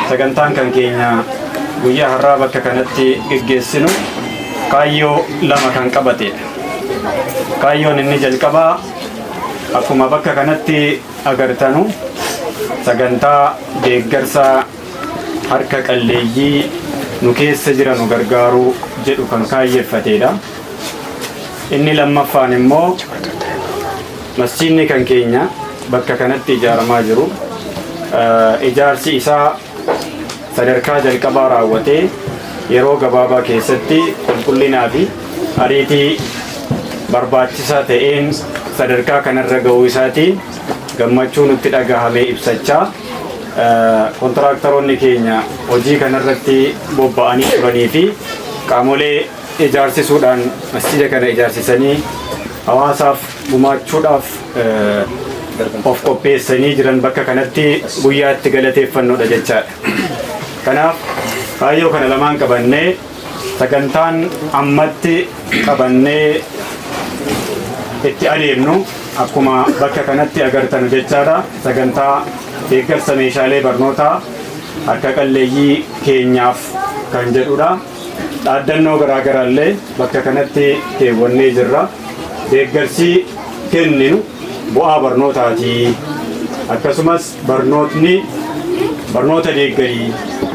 Sagantaan kan keenya guyyaa har'aa bakka kanatti geggeessinu kaayyoo lama kan qabatedha. Kaayyoon inni jalqabaa akkuma bakka kanatti agartanu sagantaa deeggarsa harka qalleeyyii nu keessa jiranu gargaaruu jedhu kan kaayyeffatedha. Inni lammaffaan immoo masjiidni kan keenya bakka kanatti ijaaramaa jiru ijaarsi isaa sadarkaa jalqabaa raawwatee yeroo gabaabaa keessatti qulqullinaa fi ariitii barbaachisaa ta'een sadarkaa kanarra ga'uu isaatiin gammachuu nutti dhagahame ibsachaa kontiraaktaroonni keenya hojii kanarratti bobba'anii turanii fi qaamolee ijaarsisuudhaan masjida kana ijaarsisanii hawaasaaf gumaachuudhaaf of qopheessanii jiran bakka kanatti guyyaa itti galateeffannuudha jechaadha. Kanaaf kaayyoo kana lamaan qabannee sagantaan ammatti qabannee itti adeemnu akkuma bakka kanatti agartanu jechaadha. Sagantaa deeggarsa meeshaalee barnootaa harka qalleeyyii keenyaaf kan jedhudha. Dhaaddannoo garaa garaallee bakka kanatti keewwannee jirra. Deeggarsi kenninu bu'aa barnootaati. Akkasumas barnootni barnoota deeggarii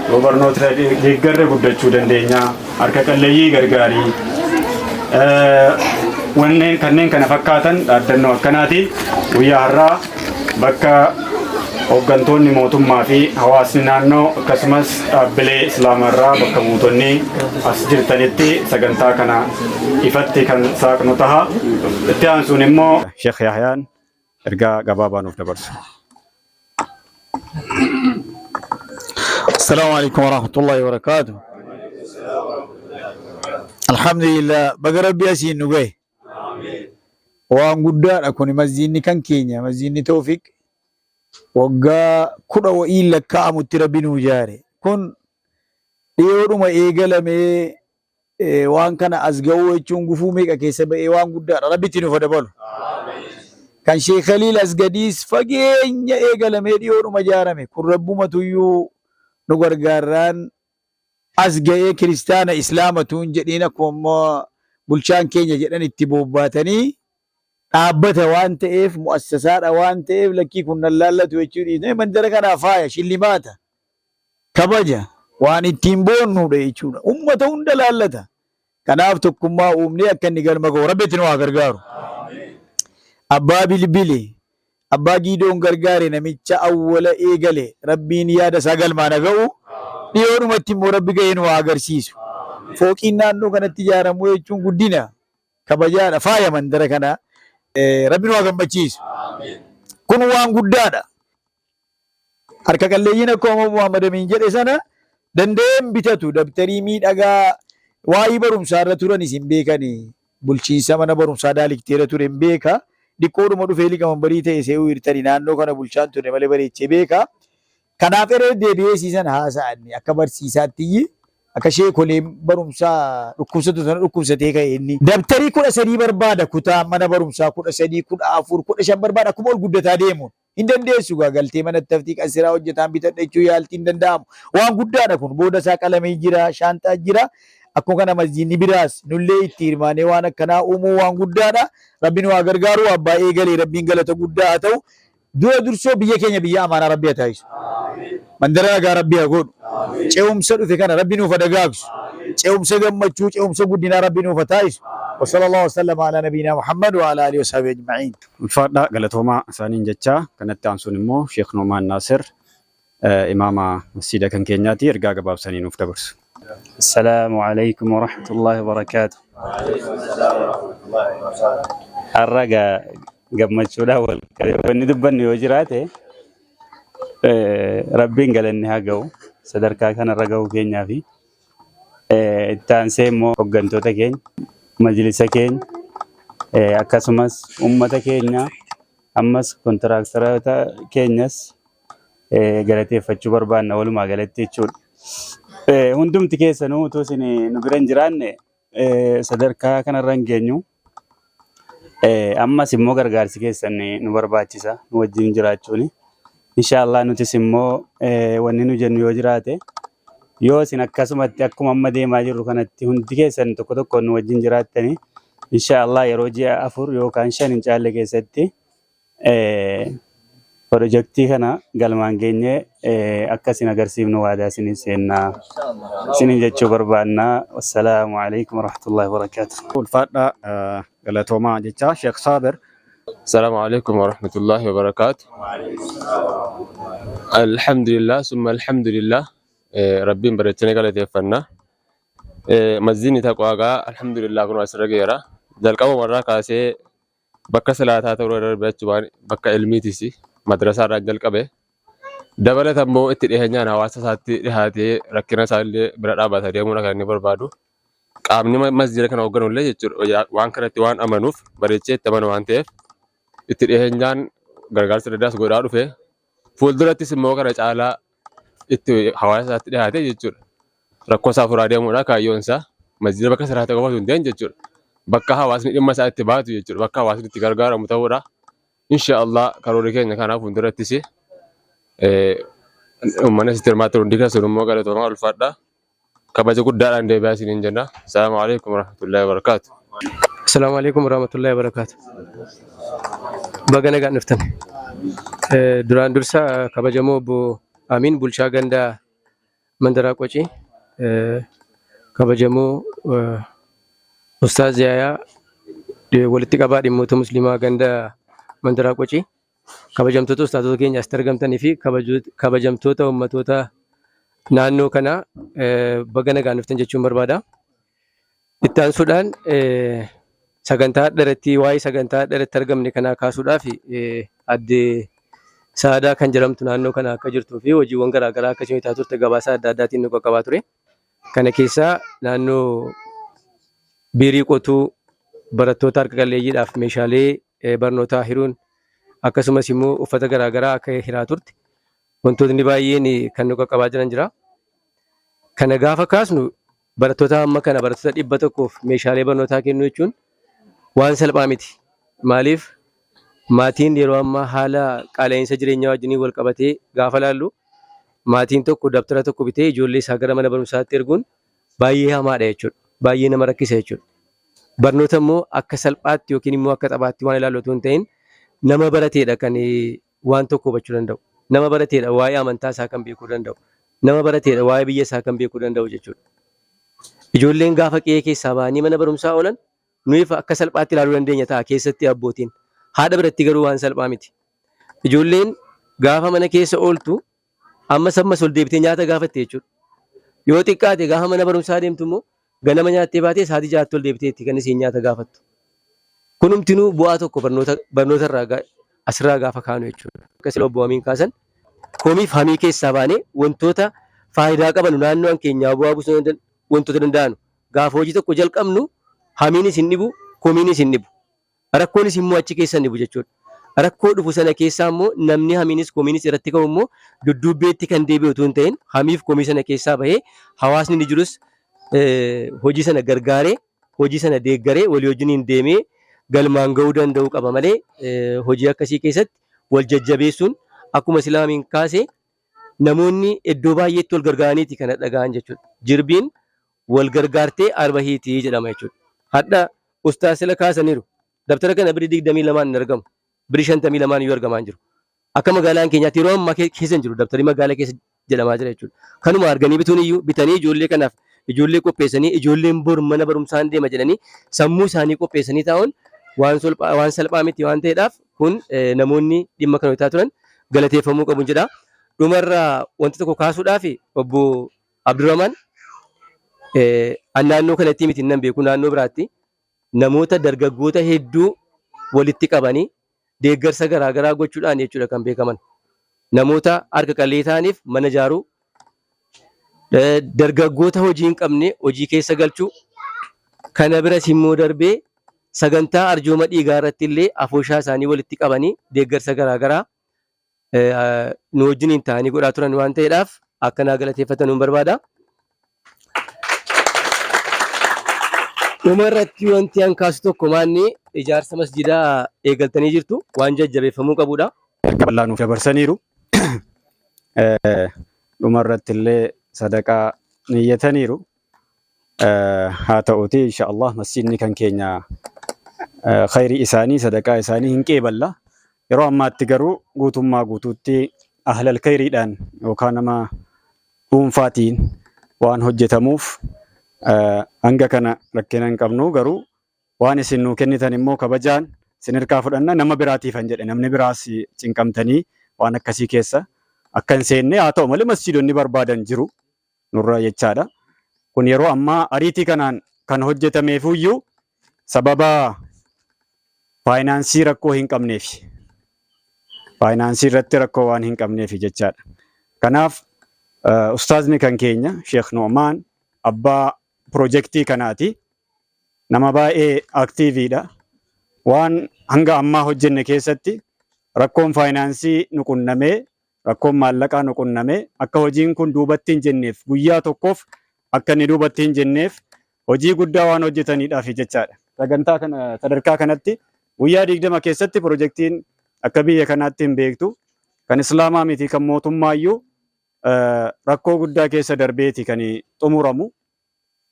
yoo barnoota deeggarre guddachuu dandeenya. Harka qalleeyyii gargaarii. Wanneen kanneen kana fakkaatan dhaaddannoo akkanaatiin guyyaa har'aa bakka hooggantoonni mootummaa fi hawaasni naannoo akkasumas dhaabbilee islaamaa irraa bakka buutonni as jirtanitti sagantaa kana ifatti kan saaqnu taha. Itti aansuun immoo Sheekh Yahyaan ergaa gabaabaa nuuf dabarsu. السلام عليكم ورحمة الله وبركاته. الحمد لله baga rabbi asiin nu gahe. Waan guddaadha kun masjiidni kan keenya masjiidni Toofiq waggaa 10 wa'iin lakkaa'amutti rabbi nuu ijaare. Kun dhiyoodhuma eegalamee waan kana as ga'uu jechuun gufuu meeqa keessa ba'ee waan guddaadha. Rabbi itti nuuf haa dabalu. Kan Sheekh Khaliil Asgadiis fageenya eegalamee dhiyoodhuma ijaarame. Kun rabbumatuyyuu nu gargaarraan as ga'ee kiristaana islaama tuun jedhiin akkuma bulchaan keenya jedhan itti boobbaatanii dhaabbata waan ta'eef mu'assasaadha waan ta'eef lakkii kun nan laallatu jechuu dhiisnee mandara kanaa faaya shillimaata kabaja waan ittiin boonnuudha jechuudha. Ummata hunda laallata. Kanaaf tokkummaa uumnee akka inni galma ga'u Rabbi itti nu haa gargaaru. Abbaa bilbile abbaa giidoon gargaare namicha awwala eegale Rabbiin yaada isaa galmaan haa ga'u. Dhiyoodhumatti immoo Rabbi ga'ee nu haa agarsiisu. Fooqiin naannoo kanatti ijaaramuu jechuun guddina kabajaadha faaya mandara kana Rabbi nu haa gammachiisu. Kun waan guddaadha. Harka qalleeyyiin akkuma Muhammad Amiin jedhe sana danda'een bitatu dabtarii miidhagaa waa'ee barumsaa irra turan isin beekani. Bulchiinsa mana barumsaa daalikteera ture hin beeka. Diqqoodhuma dhufee liqamanbarii ta'e se'uu hirtani naannoo kana bulchaan ture malee bareechee beeka. Kanaaf eree deebi'ee siisan haasa'anni akka barsiisaatti akka sheekoleen barumsaa dhukkubsatu sana dhukkubsatee ka'e inni. Dabtarii 13 barbaada kutaa mana barumsaa 13, 14, 15 barbaada akkuma ol guddataa deemuun. Hin dandeessu gaa galtee manatti haftii qasiraa hojjetaan bitadha jechuu yaaltii hin danda'amu. Waan guddaadha kun booda isaa qalamii jira shaanxaa jira. Akkuma kana masjiidni biraas nullee itti hirmaanee waan akkanaa uumuu waan guddaadha. Rabbi nu haa gargaaru abbaa eegalee rabbiin galata guddaa haa ta'u. Dura dursoo biyya keenya biyya amaanaa rabbi haa taasisu. Mandara nagaa rabbi haa godhu. Ce'umsa dhufe kana rabbi nuuf haa dagaagsu. Ce'umsa gammachuu, ce'umsa guddinaa rabbi nuuf haa taasisu. Wa sallallahu wa sallama ala nabiyina Muhammad wa ala alihi wa sahbihi ajma'in. Ulfaadhaa galatoomaa isaaniin jechaa kanatti aansuun immoo Sheekh Nu'maan Naasir imaama masjiida kan keenyaati ergaa gabaabsanii nuuf dabarsu. Assalaamu alaikum warahmatullahi wabarakaatu. Har'a gaa gammachuudhaan wal qabee wanni dubbannu yoo jiraate rabbiin galanni haa ga'u sadarkaa kanarra ga'uu keenyaa fi itti aansee immoo hoggantoota keenya majlisa keenya akkasumas uummata keenya ammas kontiraaktaroota keenyas galateeffachuu barbaanna walumaa galatti jechuudha. Hundumti keessanuu utuu isin nu bira hin jiraanne sadarkaa kanarra hin geenyu. Ammas immoo gargaarsi keessan nu barbaachisa nu wajjin jiraachuuni. Insha Allah nutis immoo wanni nu jennu yoo jiraate yoo isin akkasumatti akkuma amma deemaa jirru kanatti hundi keessan tokko tokkoon nu wajjin jiraattanii insha Allah yeroo ji'a 4 yookaan 5 hin caalle keessatti pirojektii kana galmaan geenyee akka isin agarsiifnu waadaa isinii seennaa isiniin jechuu barbaanna. Wassalaamu alaikum warahmatullahi wabarakaatuh. Ulfaadhaa galatoomaa jechaa Sheekh Saabir. السلام عليكم ورحمة الله وبركاته. الحمد لله ثم الحمد لله ربين bareechine galateeffanna. Masjiidni taqwaagaa alhamdulillah kun asirra geera. Jalqaba warraa kaasee bakka salaataa ta'uu irra darbee achumaan bakka ilmiitis madrasaa irraa jalqabe. Dabalata immoo itti dhiheenyaan hawaasa isaatti dhihaatee rakkina isaa illee bira dhaabata deemuudha kan inni barbaadu. Qaamni masjiida kana hoogganu illee jechuudha waan kanatti waan amanuuf bareechee itti amanu waan ta'eef itti dhiheenyaan gargaarsa adda addaas godhaa dhufe. Fuuldurattis immoo kana caalaa itti hawaasa isaatti dhihaate jechuudha. Rakkoo isaa furaa deemuudha kaayyoon isaa. Masjiida bakka salaataa qofa osoo hin ta'in jechuudha. Bakka hawaasni dhimma isaa itti baatu jechuudha. Bakka hawaasni itti gargaaramu ta'uudha. Insha Allah karoorri keenya kanaaf fuuldurattis uummanni asitti hirmaatan hundi keessan immoo galatoomaa ulfaadha. Kabaja guddaadhaan deebi'aa isiniin jenna. Assalaamu alaikum warahmatullahi wabarakatuh. Assalamu alaikum warahmatullahi wabarakatuh. Baga nagaan dhuftan. Duraan dursa kabajamoo obbo Amiin bulchaa gandaa Mandaraa Qocii, kabajamoo Ustaaz Yaayaa walitti qabaa dhimmoota musliimaa ganda Mandaraa Qocii, kabajamtoota ustaazota keenya asitti argamtanii fi kabajamtoota ummatoota naannoo kanaa baga nagaan dhuftan jechuun barbaada. Itti aansuudhaan sagantaa hadha irratti waa'ee sagantaa hadha irratti argamne kanaa kaasuudhaaf adde Saadaa kan jedhamtu naannoo kana akka jirtuu fi hojiiwwan garaa garaa akka isheen hojjetaa turte gabaasa adda addaatiin nu qaqqabaa ture. Kana keessaa naannoo biirii qotuu barattoota harka qalleeyyiidhaaf meeshaalee barnootaa hiruun akkasumas immoo uffata garaa garaa akka hiraa turte wantootni baay'een kan nu qaqqabaa jiran jira. Kana gaafa kaasnu barattoota amma kana barattoota 100f meeshaalee barnootaa kennuu jechuun waan salphaa miti. Maaliif maatiin yeroo ammaa haala qaala'insa jireenyaa wajjiniin wal qabatee gaafa laallu maatiin tokko dabtara tokko bitee ijoollee isaa gara mana barumsaatti erguun baay'ee hamaadha jechuudha. Baay'ee nama rakkisa jechuudha. Barnoota immoo akka salphaatti yookiin immoo akka taphaatti waan ilaallu otoo hin ta'in nama barateedha kan waan tokko hubachuu danda'u. Nama barateedha waa'ee amantaa isaa kan beekuu danda'u. Nama barateedha waa'ee biyya isaa kan beekuu danda'u jechuudha. Ijoolleen gaafa qe'ee keessaa ba'anii mana barumsaa oolan nuyi akka salphaatti ilaaluu dandeenya ta'a keessatti abbootiin. Haadha biratti garuu waan salphaa miti. Ijoolleen gaafa mana keessa ooltu ammas ammas ol deebitee nyaata gaafatte jechuudha. Yoo xiqqaate gaafa mana barumsaa deemtu immoo ganama nyaattee baatee sa'aatii 6tti ol deebiteetti kan isiin nyaata gaafattu. Kunumtinuu bu'aa tokko barnoota barnoota irraa asirraa gaafa kaanu jechuudha. Akka sila obbo Amiin kaasan komiif hamii keessaa baanee wantoota faayidaa qabanu naannoon keenyaa bu'aa buusuu wantoota danda'anu gaafa hojii tokko jalqabnu hamiinis hin dhibu komiinis hin dhibu. Rakkoonis immoo achi keessa hin dhibu jechuudha. Rakkoo dhufu sana keessaa immoo namni hamiinis komiinis irratti ka'u immoo dudduubbeetti kan deebi'u utuu hin ta'in hamiif komii sana keessaa bahee hawaasni inni jirus hojii sana gargaaree hojii sana deeggaree walii wajjiniin deemee galmaan ga'uu danda'uu qaba malee hojii akkasii keessatti wal jajjabeessuun akkuma Islaamiin kaase namoonni iddoo baay'eetti wal gargaaraniiti kana dhaga'an jechuudha. Jirbiin wal gargaartee arba hiitii jedhama jechuudha. Hadha ustaas sila kaasaniiru. Dabtara kana birii 22n hin argamu. Birii 52n iyyuu argamaa hin jiru. Akka magaalaan keenyaatti yeroo ammaa keessa hin jiru. Dabtarri magaalaa keessa jedhamaa jira jechuudha. Kanuma arganii bituun iyyuu bitanii ijoollee kanaaf ijoollee qopheessanii ijoolleen bor mana barumsaan deema jedhanii sammuu isaanii qopheessanii taa'uun waan solphaa waan salphaa miti waan ta'eedhaaf kun namoonni dhimma kana hojjetaa turan galateeffamuu qabu jedha. Dhumarraa wanti tokko kaasuudhaaf obbo Abdurrahman an naannoo kanatti miti nan beeku naannoo biraatti namoota dargaggoota hedduu walitti qabanii deeggarsa garaa garaa gochuudhaan jechuudha kan beekaman. Namoota harka qalleeyyii ta'aniif mana ijaaruu, dargaggoota hojii hin qabne hojii keessa galchuu, kana biras immoo darbee sagantaa arjooma dhiigaa irratti illee afooshaa isaanii walitti qabanii deeggarsa garaa garaa nu wajjiniin ta'anii godhaa turan waan ta'eedhaaf akka naa galateeffatan nun barbaada. Dhuma irratti wanti an kaasu tokko maanni ijaarsa masjidaa eegaltanii jirtu waan jajjabeeffamuu qabudha. Erga bal'aa nuuf dabarsaniiru. Dhuma irratti illee sadaqaa niyyataniiru. Haa ta'uuti insha Allah masjiidni kan keenya khayrii isaanii sadaqaa isaanii hin qeeballa. Yeroo ammaatti garuu guutummaa guutuutti ahlal khayriidhaan yookaan nama dhuunfaatiin waan hojjetamuuf hanga kana rakkina hin qabnu garuu waan isin nuu kennitan immoo kabajaan isin hirkaa fudhanna nama biraatiifan jedhe namni biraas cinqamtanii waan akkasii keessa akka hin seenne haa ta'u malee masjiidonni barbaadan jiru nurra jechaadha. Kun yeroo ammaa ariitii kanaan kan hojjetameefuyyuu sababa faayinaansii rakkoo hin qabneefi. Faayinaansii irratti rakkoo waan hin qabneefi jechaadha. Kanaaf ustaazni kan keenya Sheekh Nu'maan abbaa pirojektii kanaati. Nama baay'ee aktiiviidha. Waan hanga ammaa hojjenne keessatti rakkoon faayinaansii nu qunnamee rakkoon maallaqaa nu qunnamee akka hojiin kun duubatti hin jenneef guyyaa tokkoof akka inni duubatti hin jenneef hojii guddaa waan hojjetaniidhaaf jechaadha. Sagantaa kana sadarkaa kanatti guyyaa 20 keessatti pirojektiin akka biyya kanaatti hin beektu kan islaamaa miti kan mootummaayyuu rakkoo guddaa keessa darbeeti kan xumuramu.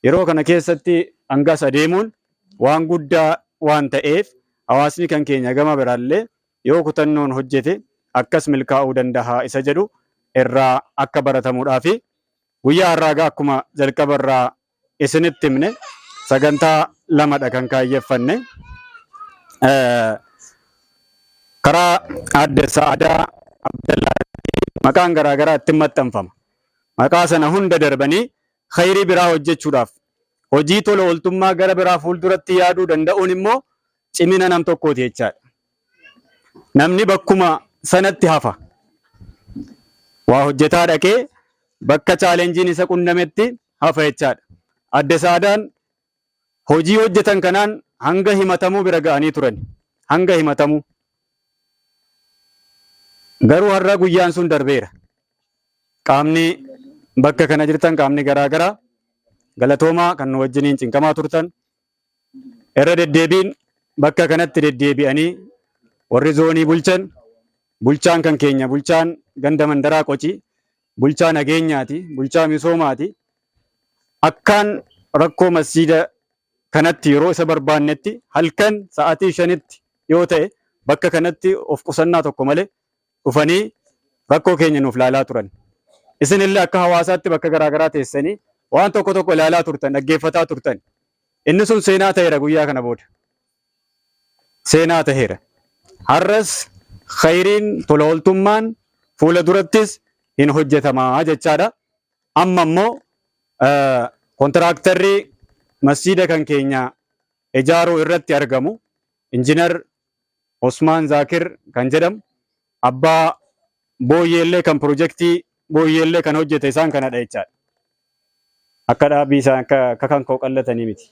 Yeroo kana keessatti hangas adeemuun waan guddaa waan ta'eef hawaasni kan keenya gama biraallee yoo kutannoon hojjete akkas milkaa'uu danda'a isa jedhu irraa akka baratamuudhaafi guyyaa har'aa egaa akkuma jalqaba irraa isinitti himne sagantaa lamadha kan kaayyeffanne. Karaa Aadde Sa'adaa Abdallaatti maqaan garaagaraa ittiin maxxanfama. Maqaa sana hunda darbanii khayrii biraa hojjechuudhaaf hojii tola ooltummaa gara biraa fuulduratti yaaduu danda'uun immoo cimina nam tokkooti jechaadha. Namni bakkuma sanatti hafa. Waa hojjetaa dhaqee bakka chaalenjiin isa qunnametti hafa jechaadha. Adde Saadaan hojii hojjetan kanaan hanga himatamuu bira ga'anii turan. Hanga himatamuu. Garuu har'a guyyaan sun darbeera. Qaamni bakka kana jirtan qaamni garaa garaa galatoomaa kan nu wajjiniin cinqamaa turtan irra deddeebiin bakka kanatti deddeebi'anii warri zoonii bulchan bulchaan kan keenya bulchaan ganda mandaraa qocii bulchaa nageenyaati bulchaa misoomaati akkaan rakkoo masjiida kanatti yeroo isa barbaannetti halkan sa'aatii 5tti yoo ta'e bakka kanatti of qusannaa tokko malee dhufanii rakkoo keenya nuuf ilaalaa turan. Isinillee akka hawaasaatti bakka garaa garaa teessanii waan tokko tokko ilaalaa turtan, dhaggeeffataa turtan. Inni sun seenaa ta'eera guyyaa kana booda. Seenaa ta'eera. Har'as khayriin tola ooltummaan fuula durattis hin hojjetamaa jechaadha. Amma immoo kontiraaktarri masjiida kan keenya ijaaruu irratti argamu Injinar Osmaan Zaakir kan jedhamu abbaa booyyeellee kan pirojektii booyyeellee kan hojjete isaan kanadha jechaadha. Akka dhaabbii isaan akka kan koo qallatanii miti.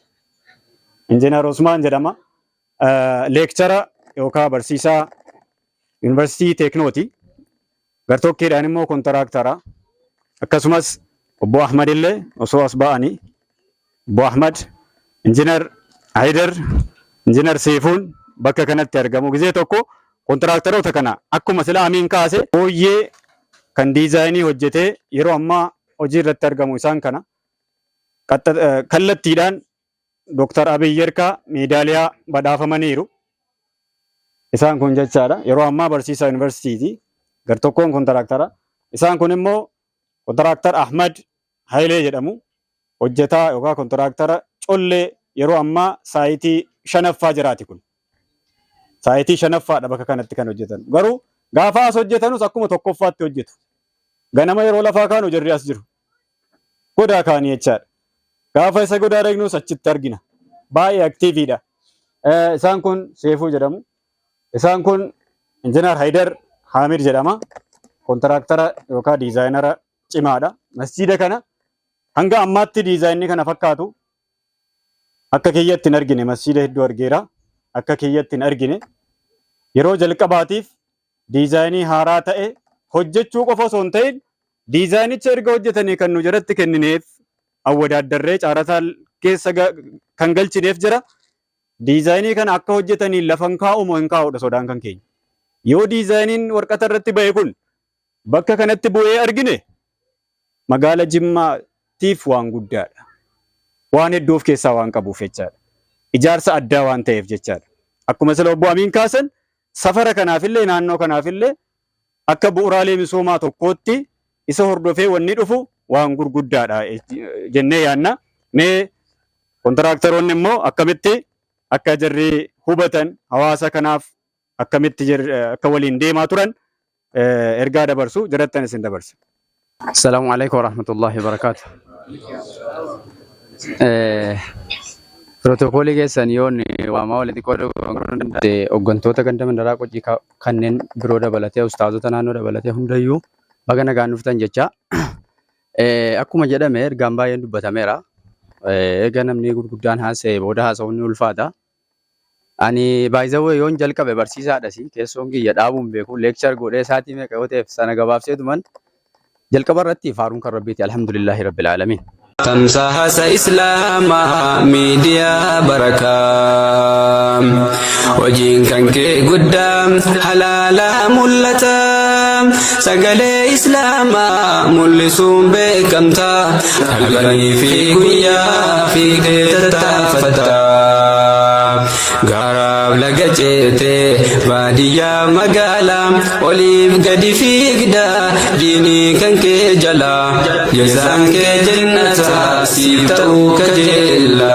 Injinar Osmaan jedhama. Leekchara yookaan barsiisaa Yuunivarsiitii Teeknooti. Gartokkeedhaan immoo kontaraaktara. Akkasumas obbo Ahmad illee osoo as ba'anii obbo Ahmad, Injinar Haydar, Injinar Seefuun bakka kanatti argamu. Gizee tokko kontiraaktaroota kana akkuma sila Amiin kaase booyyee kan diizaayinii hojjetee yeroo ammaa hojii irratti argamu isaan kana kallattiidhaan Dr. Abiy Yerkaa meedaaliyaa badhaafamaniiru. Isaan kun jechaadha. Yeroo ammaa barsiisaa yuunivarsiitiiti. Gartokkoon kontiraaktara. Isaan kun immoo kontiraaktar Ahmad Hayilee jedhamu. Hojjetaa yookaan kontiraaktara collee yeroo ammaa saayitii shanaffaa jiraati kun. Saayitii shanaffaadha bakka kanatti kan hojjetan. Garuu gaafa as hojjetanus akkuma tokkoffaatti hojjetu. Ganama yeroo lafaa kaanu jarri as jiru. Godaa kaanii jechaadha. Gaafa isa godaa dhaqnus achitti argina. Baay'ee aktiiviidha. Isaan kun Seefuu jedhamu. Isaan kun Injinar Haydar Haamid jedhama. Kontiraaktara yookaan diizaayinara cimaadha. Masjiida kana hanga ammaatti diizaayinni kana fakkaatu akka kiyyatti hin argine. Masjiida hedduu argeera. Akka kiyyatti hin argine. Yeroo jalqabaatiif diizaayinii haaraa ta'e hojjechuu qofa osoo hin ta'in diizaayinicha erga hojjetanii kan nu jalatti kennineef awwadaaddarree caarataa keessa kan galchineef jira. Diizaayinii kana akka hojjetaniin lafa hin kaa'u moo hin kaa'udha sodaan kan keenya. Yoo diizaayiniin warqata irratti ba'e kun bakka kanatti bu'ee argine magaala Jimmaatiif waan guddaadha. Waan hedduu of keessaa waan qabuuf jechaadha. Ijaarsa addaa waan ta'eef jechaadha. Akkuma sila obbo Amiin kaasan safara kanaafillee naannoo kanaafillee akka bu'uuraalee misoomaa tokkootti isa hordofee wanni dhufu waan gurguddaadha jennee yaanna. Mee kontiraaktaroonni immoo akkamitti akka jarri hubatan hawaasa kanaaf akkamitti akka waliin deemaa turan ergaa dabarsu jarattan isin dabarsa. Assalaamu alaikum warahmatullahi wabarakatuh. Pirootokoolii keessan yoon waamaa walitti xiqqoo hooggantoota ganda Mandaraa Qocii kanneen biroo dabalatee, ustaazota naannoo dabalatee, hundayyuu baga nagaan dhuftan jecha. Akkuma jedhame ergaan baay'een dubbatameera. Eega namni gurguddaan haasa'e booda haasa'uun ni ulfaata. Ani baay'izawwee yoon jalqabe barsiisaadhas, keessoon kiyya dhaabuun beeku, lecture godhee sa'aatii meeqa yoo ta'eef sana gabaabseetuman jalqaba irratti faaruun kan Rabbiiti, alhamdulillahi rabbil aalamiin. Tamsaasa Islaamaa miidiyaa barakaa, hojiin kan kee guddaa halaalaa mul'ata, sagalee Islaamaa mul'isuun beekamta, halkanii fi guyyaa fiigdee tattaafata, gaaraaf laga ceetee, baadiyyaa magaalaa oliif gadi fiigda diinii kan kee jala, jazaan kee jannata siif ta'uu kajeella.